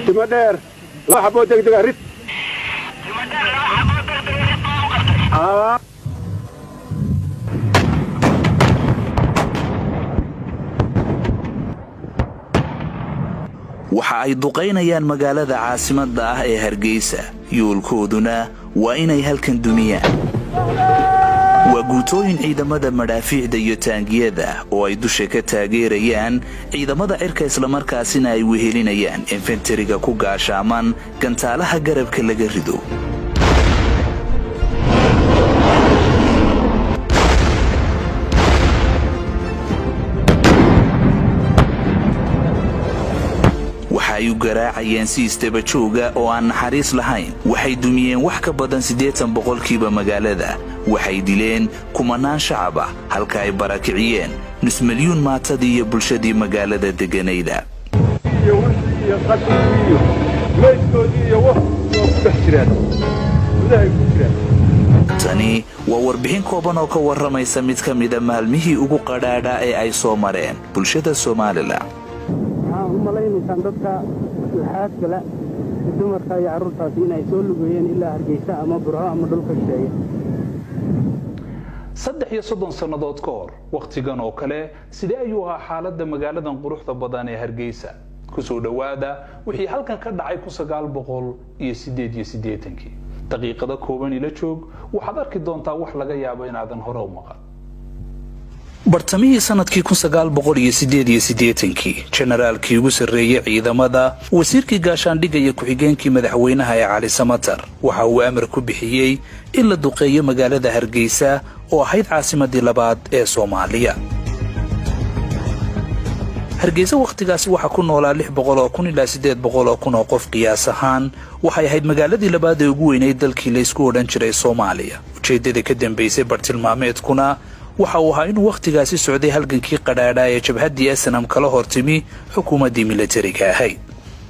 Timo dheer, laba xaboo degdega rid. Waxa ay duqaynayaan magaalada caasimadda ah ee Hargeysa, yoolkooduna waa inay halkan dumiyaan. Waa guutooyin ciidamada madhaafiicda iyo taangiyada oo ay dusha ka taageerayaan ciidamada cirka, islamarkaasina ay wehelinayaan infantry-ga ku gaashaaman gantaalaha garabka laga rido. Waxa ay u garaacayeen si isdaba jooga oo aan naxariis lahayn. Waxay dumiyeen wax ka badan 80% magaalada. Waxay dileen kumanaan shacab ah, halka ay barakiciyeen nus milyuun maatadii iyo bulshadii magaalada deganayda. Iyo wixii iyo qashinkii iyo meydkoodii iyo wax waa ku dhex jiraan, gudahay ku jiraan. Tani waa warbixin kooban oo ka warramaysa mid ka mida maalmihii ugu qadhaadha ee ay soo mareen bulshada Somaliland. Waxaan u malaynaysaan dadka laxaadka la dumarka iyo carruurtaasi inay soo lugeeyeen ilaa Hargeysa ama Burco ama dhulka shisheeye. 33 sannadood ka hor wakhtigan oo kale, sidee ayuu ahaa xaaladda magaaladan quruxda badan ee Hargeysa? Kusoo dhowaada wixii halkan ka dhacay 1988-kii. Daqiiqado kooban ila joog, waxaad arki doontaa wax laga yaabo inaadan hore u maqal. Bartamihii sanadkii 1988-kii, jenaraalkii ugu sarreeyey ciidamada, wasiirkii gaashaandhigga iyo ku-xigeenkii madaxweynaha ee Cali Samatar waxa uu amar ku bixiyey in la duqeeyo magaalada Hargeysa oo ahayd caasimadii labaad ee Soomaaliya. Hargeysa wakhtigaasi waxaa ku noolaa 600,000 ilaa 800,000 oo qof qiyaas ahaan. Waxay ahayd magaaladii labaad ee ugu weynayd dalkii laysku odhan jiray Soomaaliya. Ujeeddada ka dambaysay bartilmaameedkuna waxa uu ahaa inuu wakhtigaasi socday halgankii qadhaadhaa ee jabhaddii SNM kala hortimi xukuumaddii milatariga ahayd.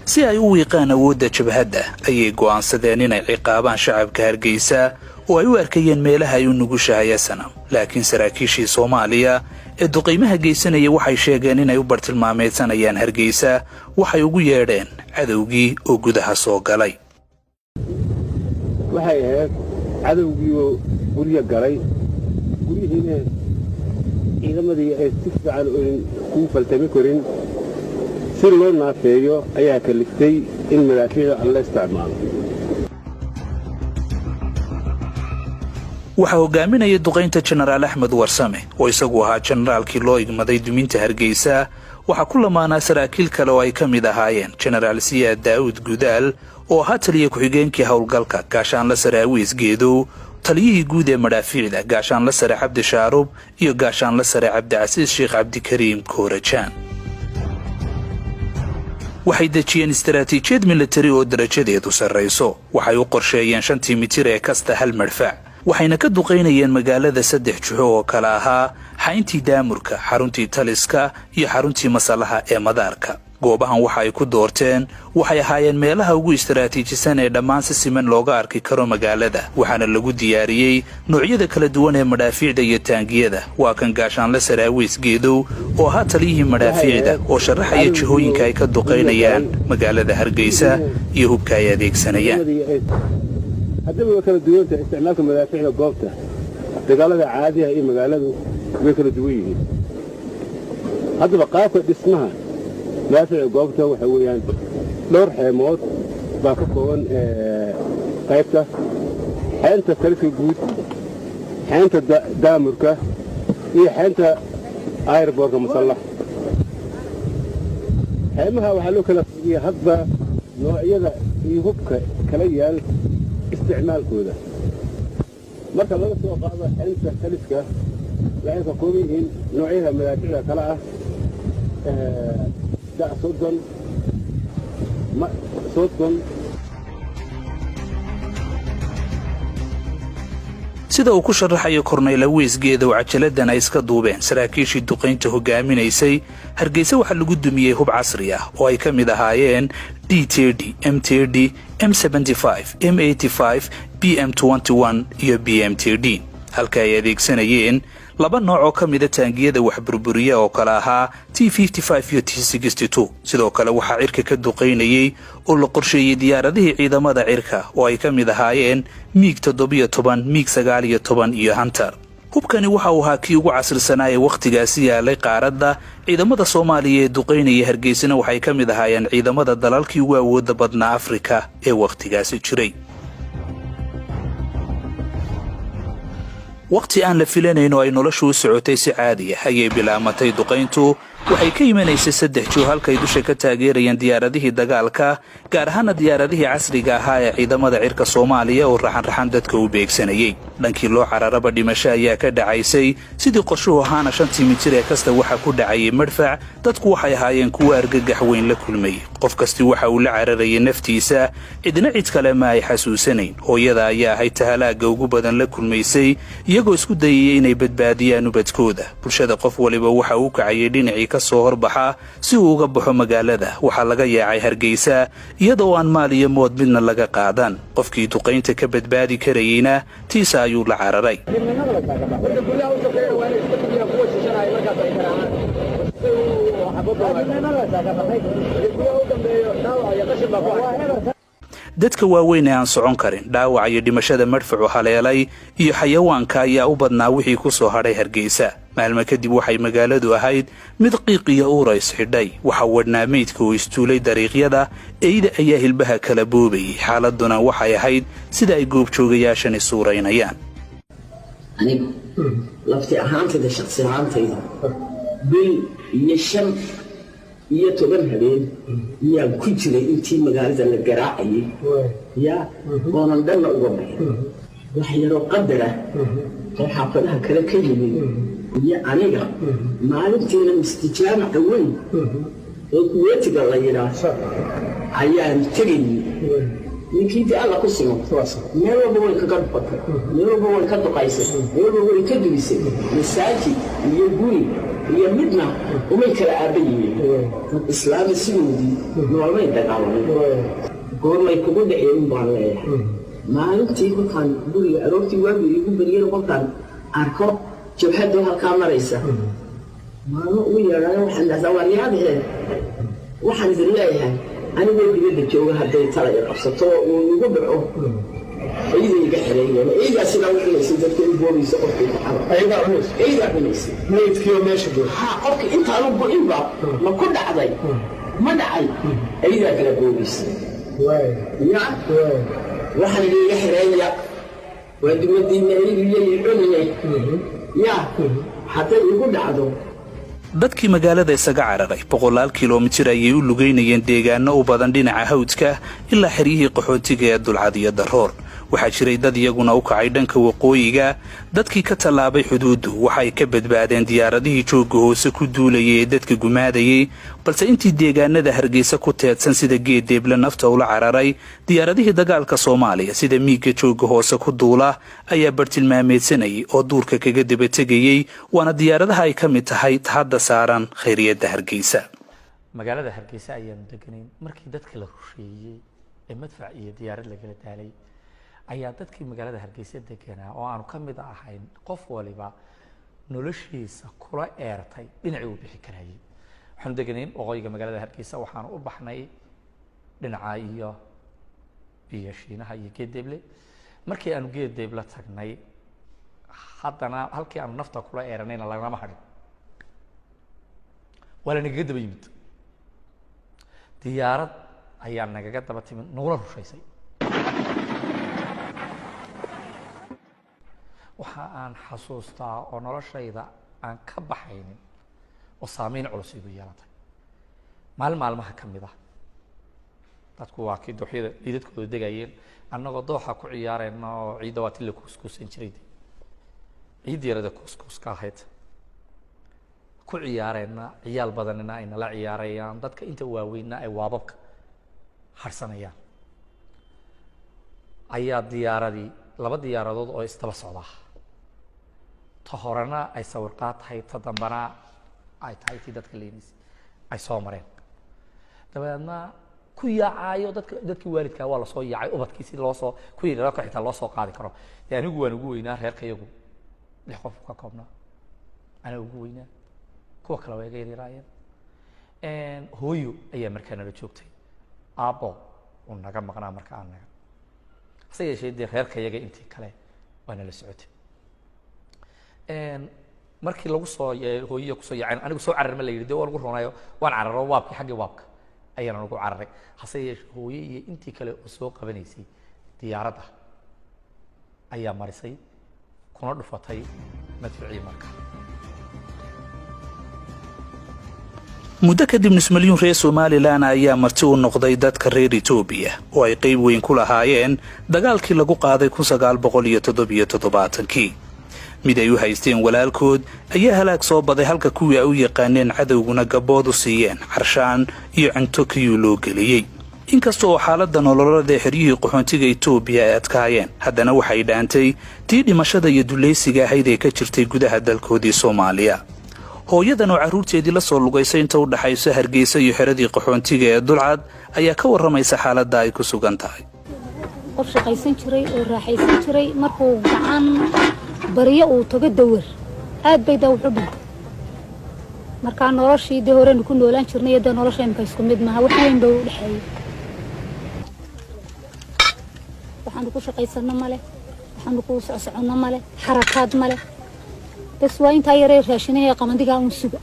Si ay u wiiqaan awoodda jabhadda ayay go'aansadeen inay ciqaabaan shacabka Hargeysa oo ay u arkayeen meelaha ay u nugushahay SNM. Laakiin saraakiishii Soomaaliya ee duqaymaha geysanaya waxay sheegeen inay u bartilmaameedsanayaan Hargeysa waxay ugu yeedheen cadowgii oo gudaha soo galay. Waxay ahayd cadowgii oo guryo galay, guryihiina ciidamadii ay si fiican kuu faltami karin. Si loo naafeeyo ayaa kaliftay in madaafiicda aan la isticmaalo. Waxaa hogaaminaya duqaynta Jenaraal Axmed Warsame oo isagu ahaa jenaraalkii loo igmaday duminta Hargeysa. Waxaa ku lamaanaa saraakiil kale oo ay ka mid ahaayeen Jenaraal Siyaad Daa'uud Gudaal oo ahaa taliya ku-xigeenkii howlgalka, Gaashaanla Sare Awiis Geedow, taliyihii guud ee madhaafiicda, Gaashaanla Sare Cabdi Shaarub iyo Gaashaanla Sare Cabdicasiis Sheekh Cabdikariim Koorajaan. Waxay dejiyeen istaraatiijiyad milatari oo darajadeedu sarrayso. Waxay u qorsheeyeen shantii mitir ee kasta hal madfac, waxayna ka duqaynayeen magaalada saddex juxo oo kale ahaa xayntii daamurka, xaruntii taliska iyo xaruntii masalaha ee madaarka. Goobahan waxa ay ku doorteen waxay ahaayeen meelaha ugu istaraatiijisan ee dhammaan si siman looga arki karo magaalada, waxaana lagu diyaariyey noocyada kala duwan ee madhaafiicda iyo taangiyada. Waa kan Gaashaanle Sare Aweys Geedow oo ahaa taliyihii madhaafiicda oo sharaxaya jihooyinka ay ka duqaynayaan magaalada Hargeysa iyo hubka ay adeegsanayaan. Haddaba way kala duwantahay isticmaalka madaafiicda goobta dagaalada caadiha iyo magaaladu, way kala duwan yihiin. Haddaba qaabka dhismaha madaafiica goobta waxa weeyaan dhowr xeemood baa ka kooban qaybta: xeenta taliska guud, xeenta daamurka iyo xeenta airport-ka Masallax. Xeemaha waxaa loo kala fiiriya hadba noocyada iyo hubka kala yaal isticmaalkooda. Marka laga soo qaado xeenta taliska, waxay ka kooban yihiin noocyada madaafiicda kale ah da 30, 30. Sida uu ku sharaxayo Korneyl Aweys Geedow cajaladan ay iska duubeen saraakiishii duqaynta hogaaminaysay, Hargeysa waxaa lagu dumiyey hub casri ah oo ay ka mid ahaayeen D M D M M B M iyo B M T D, halka ay adeegsanayeen Laba nooc oo ka mida taangiyada wax burburiya oo kale ahaa T iyo T. Sidoo kale waxaa cirka ka duqaynayey oo la qorsheeyey diyaaradihii ciidamada cirka oo ay ka mid ahaayeen MiG 17, MiG 19 iyo Hunter. Hubkani waxa uu ahaa kii ugu casrisanaa ee wakhtigaasi yaalay qaaradda. Ciidamada Soomaaliya ee duqaynaya Hargeysana waxay ka mid ahaayeen ciidamada dalalkii ugu awoodda badnaa Afrika ee wakhtigaasi jiray. Wakhti aan la filanayn oo ay noloshu u socotay si caadi ah ayay bilaamatay duqayntu. Waxay ka imanaysay saddex joo, halkay dusha ka taageerayeen diyaaradihii dagaalka, gaar ahaana diyaaradihii casriga ahaa ee ciidamada cirka Soomaaliya oo raxanraxan dadka u beegsanayey. Dhankii loo cararaba dhimasho ayaa ka dhacaysay. Sidii qorshuhu ahaana, 5-tii mitir ee kasta waxa ku dhacayay madfac. Dadku waxay ahaayeen kuwo argagax weyn la kulmayay. Qof kasti waxa uu la cararayay naftiisa, cidna cid kale ma ay xasuusanayn. Hooyada ayaa ahayd tahalaagga ugu badan la kulmaysay, iyagoo isku dayaya inay badbaadiyaan ubadkooda. Bulshada qof waliba waxa uu kacayay dhinacii ka soo horbaxa si uu uga baxo magaalada. Waxaa laga yaacay Hargeysa iyadoo aan maal iyo mood midna laga qaadan. Qofkii duqaynta ka badbaadi karayeyna tiisa ayuu la cararay. Dadka waaweyn ee aan socon karin, dhaawac iyo dhimashada madfacu haleelay iyo xayawaanka ayaa u badnaa wixii ku soo hadhay Hargeysa. Maalmo kadib waxay magaaladu ahayd mid qiiq iyo uurays xidhay. Waxaa wadhnaa meydka oo istuulay dariiqyada, eyda ayaa hilbaha kala boobayay. Xaaladuna waxay ahayd sida ay goobjoogayaashani suuraynayaan. Anigu lafti ahaantayda, shaqsi ahaantayda, bil iyo 15 habeen yaan ku jiray intii magaalada la garaacayay, ya oonan dhanna uga bixin. Wax yaroo qadara oo xaafadaha kale ka yimid iyo aniga maalintiina mistijaamaca weyn oo Kuweetiga la yidhaa ayaan tegayay. Ninkii dee Alla ku simo, meel walba way kaga dhufatay, meel walba way ka duqaysay, meel walba way ka dumisay. Masaajid iyo guri iyo midna umay kala aabba yihiin. Dad islaami sidoodii noolmay dagaalamay. Goormay kugu dhaceen baan leeyahay. Maalintii kolkaan guriga aroortii waagu iigu baryana, kolkaan arko jabhadoo halkaa maraysa, maalmo ugu yeedhayo, waxaan dhahdaa, "Waaryaadahee, waxaan idin leeyahay, anigoo dibadda jooga hadday tala i qabsato uu igu dhaco, eyda iga xereeyeen." Eydaa sidaa u cunaysay dadka, u boobaysa qofkii kacaba. Ayagaa cunaysa? Eydaa cunaysay. Meydkiioo meesha jooga? Ha, qofki intaanu go'inba ma ku dhacday, ma dhacay, eydaa kala boobaysay. Ya, waxaan idin iga xereeya, waa dumadiinna, eydu yay cuninay, ya hadday igu dhacdo. Dadkii magaalada isaga cararay boqolaal kilomitir ayay u lugaynayeen, deegaano u badan dhinaca hawdka ilaa xeryihii qaxootiga ee Dulcad iyo Daroor. Waxaa jiray dad iyaguna u kacay dhanka waqooyiga. Dadkii ka tallaabay xuduuddu waxay ka badbaadeen diyaaradihii joogga hoose ku duulayay ee dadka gumaadayay, balse intii deegaanada Hargeysa ku teedsan sida Geeddeeble nafta ula cararay, diyaaradihii dagaalka Soomaaliya sida miigga joogga hoose ku duula ayaa bartilmaameedsanayay oo duurka kaga dabategayey. Waana diyaaradaha ay ka mid tahay hadda saaran khayriyadda Hargeysa. Magaalada Hargeysa ayaanu deganayn. Markii dadka la rusheeyey ee madfac iyo diyaarad lagala daalay, ayaa dadkii magaalada Hargeysa deganaa oo aanu ka mid ahayn qof waliba noloshiisa kula eertay dhinacii uu bixi karayay. Waxaanu deganayn waqooyiga magaalada Hargeysa. Waxaanu u baxnay dhinaca iyo biyo Shiinaha iyo Geeddeeble. Markii aanu Geeddeeble tagnay, haddana halkii aanu nafta kula eeranayna lagnama hadhin, waa la nagaga daba yimid. Diyaarad ayaa nagaga daba timid, nagula rushaysay. Waxa aan xasuustaa oo noloshayda aan ka baxaynin oo saameyn culus igu yeelatay, maalin maalmaha ka mid ah, dadku waa kii dooxyada liidadkooda degayeen, annagoo dooxa ku ciyaarayna oo ciidda waa ti la kuuskuusan jiray, ciidda yarada kuuskuuska ahayd ku ciyaarayna, ciyaal badanina ay nala ciyaarayaan, dadka inta waaweynna ay waababka harsanayaan, ayaa diyaaradii, laba diyaaradood oo isdaba socdaa, ta horena ay sawirqaad tahay, ta dambana ay tahay tii dadka leynaysay, ay soo mareen. Dabeedna ku yaacaayo dadka, dadkii waalidkaa waa lasoo yaacay, ubadkii si loosoo ku yidhahdo xitaa loo soo qaadi karo. Dee anigu waan ugu weynaa reerka, iyagu lix qof ka koobnaa. Anaa ugu weynaa, kuwa kale waa iga yaryaraayeen. Hooyo ayaa markaa nala joogtay, aabbo uu naga maqnaa marka aan naga. Hase yeeshee dee reerka yaga intii kale waa nala socotay. Markii lagu soo hooyiya kusoo yaaceen, anigu soo carar ma la yidhi, dee waa lagu roonayo, waan cararo, waabkii, xaggii waabka ayaan ugu cararay. Hase yeeshee hooye iyo intii kale oo soo qabanaysay diyaaradda ayaa marisay kuna dhufatay madficii marka. Muddo kadib 0.5 milyuun reer Somalilan ayaa marti u noqday dadka reer Itoobiya oo ay qayb weyn ku lahaayeen dagaalkii lagu qaaday 1977-kii. Mid ay u haysteen walaalkood ayaa halaag soo baday, halka kuwii ay u yaqaaneen cadowguna gabbood u siiyeen, carshaan iyo cunto kiyuu loo geliyey. Inkasta oo xaaladda nololeed ee xeryihii qaxoontiga Itoobiya ay adkaayeen, haddana waxay dhaantay tii dhimashada iyo dulaysiga ahayd ee ka jirtay gudaha dalkoodii Soomaaliya. Hooyadan oo carruurteedii la soo lugaysay inta u dhaxayso Hargeysa iyo xeradii qaxoontiga ee Dulcad ayaa ka warramaysa xaaladda ay ku sugan tahay. Qof shaqaysan jiray oo raaxaysan jiray, markuu gacan baryo uu tago dawar, aad bay daa wuxu dhintay. Markaa noloshii dee horenu ku noolaan jirnay iyo dee nolosha imika isku mid maaha, wax weyn ba u dhexeeyay. Waxaanu ku shaqaysanno male, waxaanu ku socsoconno male, xarakaad male, bas waa intaa yaree raashinaha ee qamandigaa uun suga.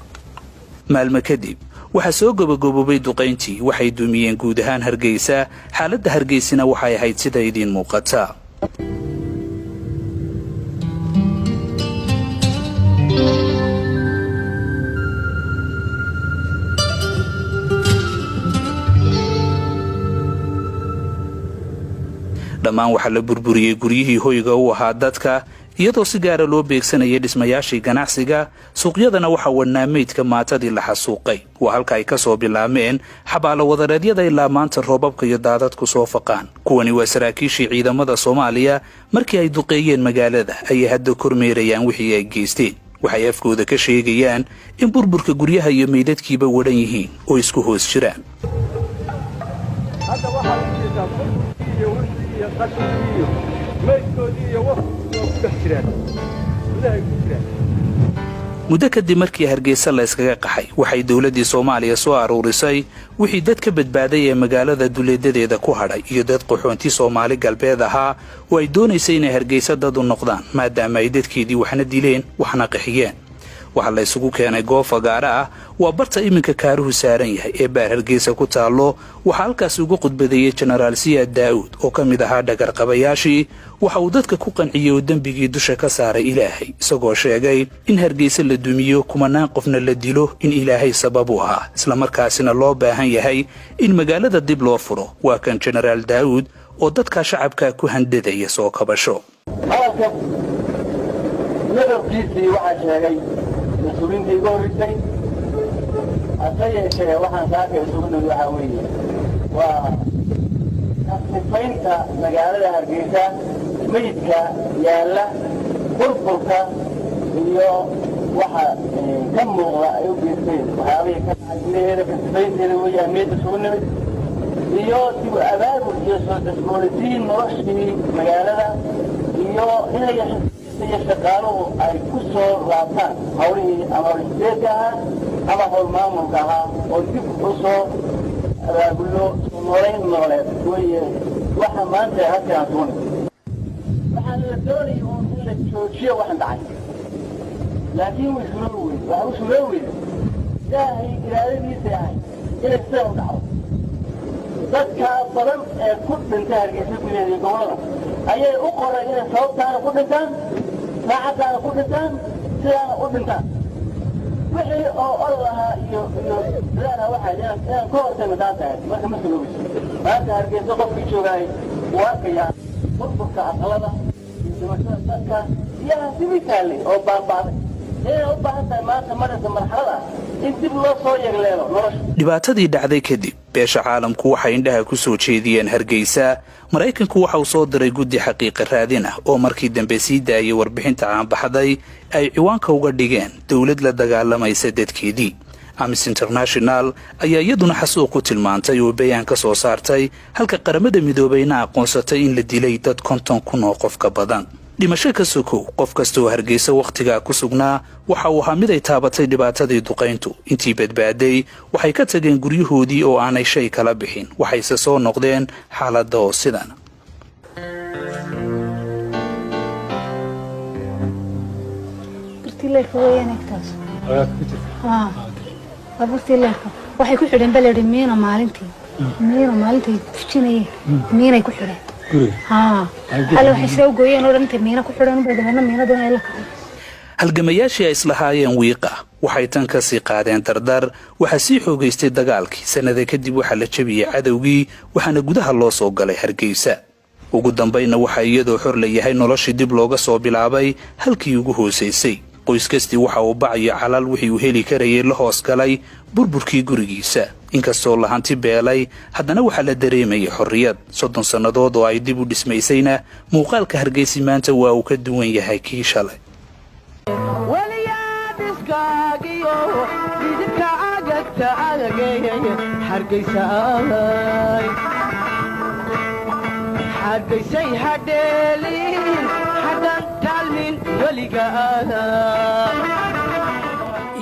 Maalmo kadib waxaa soo gobogoboobay duqayntii. Waxay dumiyeen guud ahaan Hargeysa. Xaaladda Hargeysina waxay ahayd sida idiin muuqata. Dhammaan waxaa la burburiyey guryihii hoyga u ahaa dadka, iyadoo si gaara loo beegsanayay dhismayaashii ganacsiga. Suuqyadana waxaa wadhnaa meydka maatadii la xasuuqay. Waa halka ay ka soo bilaabmeen xabaalo wadareedyada ilaa maanta roobabka iyo daadadku soo faqaan. Kuwani waa saraakiishii ciidamada Soomaaliya. Markii ay duqeeyeen magaalada ayay hadda kormeerayaan wixii ay geysteen. Waxay afkooda ka sheegayaan in burburka guryaha iyo meydadkiiba wadhan yihiin oo isku hoos jiraan. Hadda waxaad ujeedaa burburkii iyo wixii iyo qashinkii iyo meydkoodii iyo wax waa ku dhex jiraan, gudahay ku jiraan. Muddo kadib markii Hargeysa la yskaga qaxay, waxay dowladdii Soomaaliya soo aruurisay wixii dad ka badbaaday ee magaalada duleedadeeda ku hadhay iyo dad qaxoonti Soomaali Galbeed ahaa oo ay doonaysay inay Hargeysa dad u noqdaan, maadaama ay dadkeedii waxna dileen waxna qaxiyeen. Waxaa la isugu keenay goob fagaaro ah, waa barta iminka kaaruhu saaran yahay ee Baar Hargeysa ku taallo. Waxaa halkaasi uga khudbadeeyey Jenaraal Siyaad Daa'uud oo ka mid ahaa dhagarqabayaashii. Waxa uu dadka ku qanciyey oo dembigii dusha ka saaray Ilaahay, isagoo sheegay in Hargeysa la dumiyo, kumanaan qofna la dilo, in Ilaahay sabab u ahaa, islamarkaasina loo baahan yahay in magaalada dib loo furo. Waa kan Jenaraal Daa'uud oo dadka shacabka ku handadaya soo kabasho. Hadalka nuxurkiisii waxaa sheegay mas-uuliyiintii iga horreysay. Hase yeeshee waxaan saaka isugu nimid waxaa weeye waa kasifaynta magaalada Hargeysa, meydka yaalla, burburka iyo waxa ka muuqda ay u geysteen, waxyaabihii ka dhacay gudaheeda kasifaynteeda weeye ahmiyadda isugu nimid, iyo dib u abaabul iyo soo cusboonaysiin noloshii magaalada, iyo inay iyo shaqaaluhu ay ku soo laabtaan hawlihii ama howlsideedka ahaa ama howl maamulka ahaa, oo dib u soo abaabullo soo noolayn nololeed weeye waxa maanta halkan aan sugnay. Waxaa la doonaya uun in la joojiyo waxan dhacay, laakiin way suroobi weyde. Waxa u suroobi weyde Ilaahay iraadadiisay ahayd inay sidan u dhacdo. Dadka badan ee ku dhintay Hargeysa gudaheeda iyo gobollada ayay u qoray inay sababtaana ku dhintaan, saacaddaana ku dhintaan, sidaana u dhintaan. Wixii oo orod ahaa iyo dadaal waxaa inaan ka hortagno taas ahayd. Marka ma suroobayso. Maanta Hargeysa qofkii joogaay wuu arkayaa burburka aqalada iyo dhimashada dadka iyo hantidii taallay oo baaba'day, inay u baahan tahay maanta maraysa marxalad ah in dib loo soo yegleelo nolosha. Dhibaatadii dhacday kadib, beesha caalamku waxay indhaha ku soo jeediyeen Hargeysa. Maraykanku waxa uu soo diray guddi xaqiiqa raadin ah oo markii dambe sii daayay warbixinta caanbaxday ay ciwaanka uga dhigeen "Dowlad la dagaalamaysa dadkeedii". Amnesty International ayaa iyaduna xasuuq ku tilmaantay oo bayaan ka soo saartay, halka Qaramada Midoobeyna aqoonsatay in la dilay dad 50,000 oo qof ka badan. Dhimasho ka sokow, qof kasta oo Hargeysa wakhtigaa ku sugnaa waxa uu ahaa mid ay taabatay dhibaatadii duqayntu. Intii badbaaday waxay ka tageen guryahoodii oo aanay shay kala bixin, waxayse soo noqdeen xaaladda oo sidan. Birtii leerka weeyaan, egtaas. Haa, waa birtii leerka. Waxay ku xidheen baledhi miino maalintii, miino maalintay fujinayeen, miinay ku xidheen. Haa, hale waxay soo gooyeen oo dhan intay miino ku xidheen unbay dabeedna miinaduna ay la kacay. Halgamayaashii ay islahaayeen wiiqa waxay tan ka sii qaadeen dardar. Waxaa sii xoogaystay dagaalkii. Sannada kadib waxaa la jebiyey cadowgii, waxaana gudaha loo soo galay Hargeysa. Ugu dambayna waxaa iyadoo xor la yahay noloshii dib looga soo bilaabay halkii ugu hoosaysay. Qoys kastii waxa uu bac iyo calal wixii uu heli karayay la hoos galay burburkii gurigiisa. Inkastoo la hanti beelay, haddana waxaa la dareemayay xorriyad. 30 sannadood oo ay dib u dhismaysayna, muuqaalka Hargeysi maanta waa uu ka duwan yahay kii shalay. Weliyaadhiskaagiyo dhidibka agagta agageeyay Hargaysay, Hargaysay, hadheelin haddan taalmin weliga.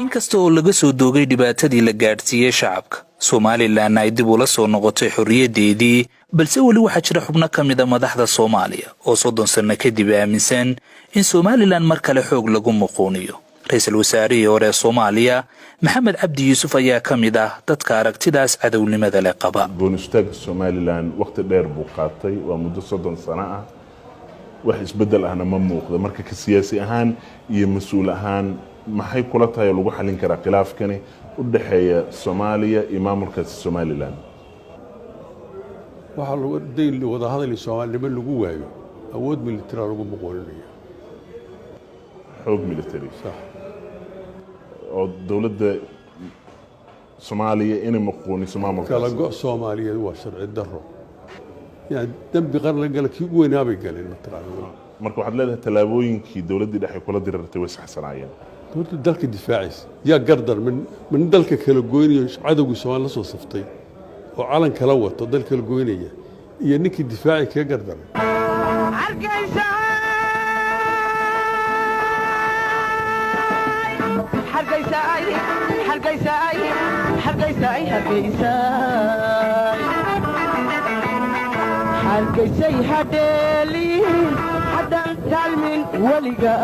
Inkasta oo laga soo doogay dhibaatadii la gaadhsiiyey shacabka, Somalilan ay dib ula soo noqotay xorriyaddeedii, balse weli waxaa jira xubno ka mida madaxda Soomaaliya oo 30 sanno kadib aaminsan in Somalilan mar kale xoog lagu muquuniyo. Ra-iisul wasaarihii hore ee Soomaaliya, Maxamed Cabdi Yuusuf, ayaa ka mid ah dadka aragtidaas cadownimada leh qaba. Goonistaagga Somalilan waqti dheer buu qaatay, waa muddo 30 sano ah. Wax isbeddel ahna ma muuqdo. Marka ka siyaasi ahaan iyo mas-uul ahaan, maxay kula tahay oo lagu xallin karaa khilaafkani u dhexeeya Soomaaliya iyo maamulkaasi Somalilan? Waxaa lagu dayn wadahadal iyo Soomaalinimo lagu waayo, awood military lagu muquuninaya. Xoog military? Sax. Oo dowladda Soomaaliya inay muquuniso kala maamulkaasi? Go' Soomaaliyeed waa sharci daro, yani dembi qaran la gala kii ugu weynaa bay galeen, mataqaana. Marka waxaad leedahay tallaabooyinkii dowladdii dhexe kula dirirtay way saxsanaayeen? Dowladda dalka difaacaysa yaa gardar min dalka kala goynayo, cadowgii Soomaali la soo saftay oo calan kala wato dal kala goynaya iyo ninkii difaaci kaga gardaray. Hargeysa, Hargeysa, Hargeysa, Hargeysa, Hargeysa, Hargeysay, hadheelin haddan taalmin weliga.